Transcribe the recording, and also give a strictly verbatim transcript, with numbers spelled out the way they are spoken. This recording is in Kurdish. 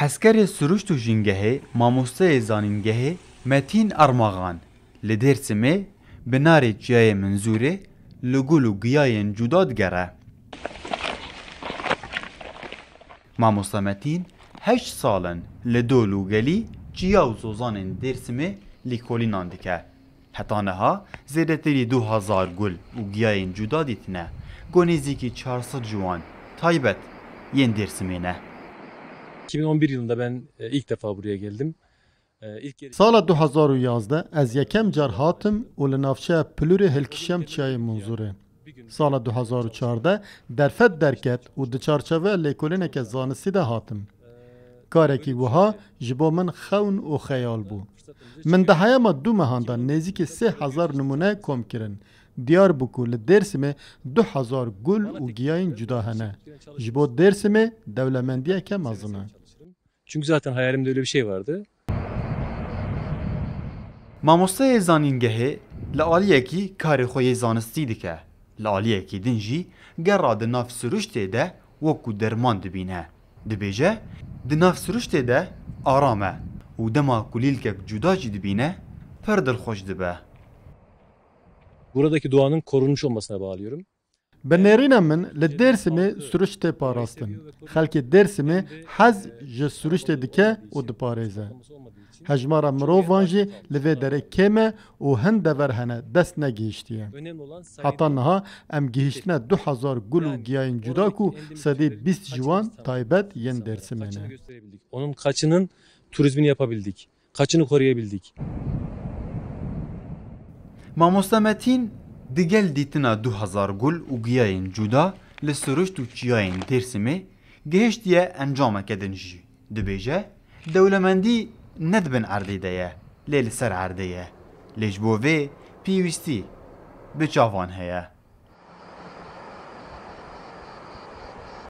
Hezkerê siruşt û jîngehê, mamosteyê zanîngehê Metîn Armaxan li Dêrsimê bi narê Çiyayê Minzûrê li gul û giyayên cuda digere. Mamosta Metîn heşt sal in li dol û gelî çiya û zozanên Dêrsimê lîkolînan dike. Heta niha zêdetirî du hezar gul û giyayên cuda dîtine, ku nêzîkî çar sed ji wan taybet yên Dêrsimê ne. iki bin on bir yılında ben e, ilk defa buraya geldim. E, ilk geliş- Sala du hezar û yazdeh ez yekem car hatim û li navçeya Pilûrê hilkişiyam Çiyayê Munzûrê. Sala du hezar û çardeh derfet derket û di çarçeveya lêkolîneke zanistî de hatim. Karekî wiha ji bo min xewn û xeyal bû. Min di heyama du mehan de nêzîkî sê hezar nimûne kom kirin. Diyar bû ku li Dêrsimê du hezar gul û giyayên cuda hene. Ji bo Dêrsimê dewlemendiyeke mezin e. Çünkü zaten hayalimde öyle bir şey vardı. Mamosteyê zanîngehê li aliyekî karê xwe yê zanistî dike, li aliyekî din jî gera di nav siruştê de wekû derman dibîne. Dibêje, di nav siruştê de aram e û dema ku lîlkek cuda jî dibîne, pir dilxweş dibe. Buradaki doğanın korunmuş olmasına bağlıyorum. Bi nêrîna min li Dêrsimê siruşt tê parastin. Xelkê Dêrsimê hez ji siruştê dike û diparêze. Hejmara mirovan jî li vê derê kêm e û hin dever hene dest negihiştiye. Heta niha em gihiştine du hezar gul û giyayên cuda ku sedî bîst ji wan taybet yên Dêrsimê ne. Onun kaçının turizmini yapabildik, kaçını koruyabildik. Mamoste Metîn digel dîtina du hezar gul û giyayên cuda li siruşt û çiyayên Dêrsimê gihiştiye encameke din jî. Dibêje, dewlemendî ne di bin erdê de ye, lê li ser erdê ye. Lê ji bo vê pêwîstî bi çavan heye.